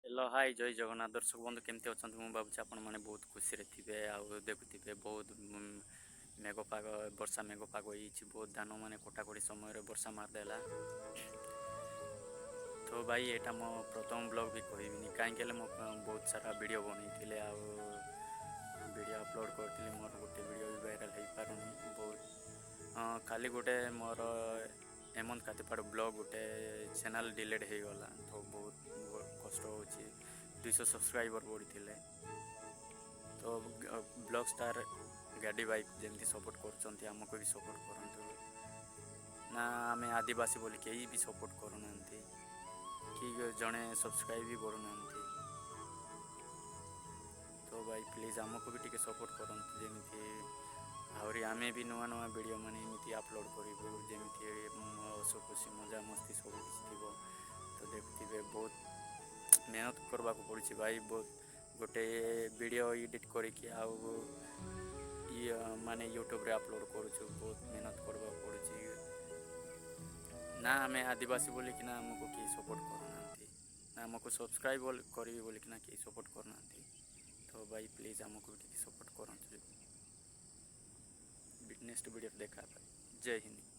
Hello, high, ଜୟ ଜଗନ୍ନାଥ। ଦର୍ଶକ ବନ୍ଧୁ, କେମିତି ଅଛନ୍ତି? ମୁଁ ଭାବୁଛି ଆପଣମାନେ ବହୁତ ଖୁସିରେ ଥିବେ ଆଉ ଦେଖୁଥିବେ, ବହୁତ ମେଘ ପାଗ, ବର୍ଷା ମେଘ ପାଗ ହେଇଛି। ବହୁତ ଧାନ ମାନେ କଟାକଟି ସମୟରେ ବର୍ଷା ମାରିଦେଲା। ତ ଭାଇ, ଏଇଟା ମୋ ପ୍ରଥମ ବ୍ଲଗ୍ ବି କହିବିନି, କାହିଁକି ହେଲେ ମୁଁ ବହୁତ ସାରା ଭିଡ଼ିଓ ବନେଇଥିଲି ଆଉ ଭିଡ଼ିଓ ଅପଲୋଡ଼ କରିଥିଲି। ମୋର ଗୋଟେ ଭିଡ଼ିଓ ବି ଭାଇରାଲ୍ ହେଇପାରୁନି ବହୁତ। କାଲି ଗୋଟେ ମୋର ହେମନ୍ତ କାତିପାଡ଼ ବ୍ଲଗ୍ ଗୋଟେ ଚ୍ୟାନେଲ୍ ଡିଲେଟ୍ ହେଇଗଲା, ତ ବହୁତ କଷ୍ଟ ହେଉଛି। 200 ସବସ୍କ୍ରାଇବର୍ ବଢ଼ିଥିଲେ। ତ ବ୍ଲଗ୍ ଷ୍ଟାର୍ ଗାଡ଼ି ବାଇକ୍ ଯେମିତି ସପୋର୍ଟ କରୁଛନ୍ତି, ଆମକୁ ବି ସପୋର୍ଟ କରନ୍ତୁ ନା। ଆମେ ଆଦିବାସୀ ବୋଲି କେହି ବି ସପୋର୍ଟ କରୁନାହାନ୍ତି କି ଜଣେ ସବସ୍କ୍ରାଇବ୍ ବି କରୁନାହାନ୍ତି। ତ ଭାଇ, ପ୍ଲିଜ୍ ଆମକୁ ବି ଟିକେ ସପୋର୍ଟ କରନ୍ତୁ, ଯେମିତି ଆହୁରି ଆମେ ବି ନୂଆ ନୂଆ ଭିଡ଼ିଓ ମାନେ ଏମିତି ଅପଲୋଡ଼ କରିବୁ, ଯେମିତି ହସ ଖୁସି, ମଜାମସ୍ତି ସବୁ କିଛି ଥିବ। ତ ଦେଖୁଥିବେ, ବହୁତ ମେହନତ କରିବାକୁ ପଡ଼ୁଛି ଭାଇ, ବହୁତ। ଗୋଟେ ଭିଡ଼ିଓ ଏଡ଼ିଟ୍ କରିକି ଆଉ ଇଏ ମାନେ ୟୁଟ୍ୟୁବରେ ଅପଲୋଡ଼ କରୁଛୁ, ବହୁତ ମେହନତ କରିବାକୁ ପଡ଼ୁଛି ନା। ଆମେ ଆଦିବାସୀ ବୋଲିକିନା ଆମକୁ କେହି ସପୋର୍ଟ କରୁନାହାନ୍ତି ନା, ଆମକୁ ସବସ୍କ୍ରାଇବ୍ କରିବି ବୋଲିକିନା କେହି ସପୋର୍ଟ କରୁନାହାନ୍ତି। ତ ଭାଇ, ପ୍ଲିଜ୍ ଆମକୁ ବି ଟିକେ ସପୋର୍ଟ କରନ୍ତୁ। ନେକ୍ସଟ ଭିଡ଼ିଓରେ ଦେଖା ଭାଇ, ଜୟ ହିନ୍ଦ।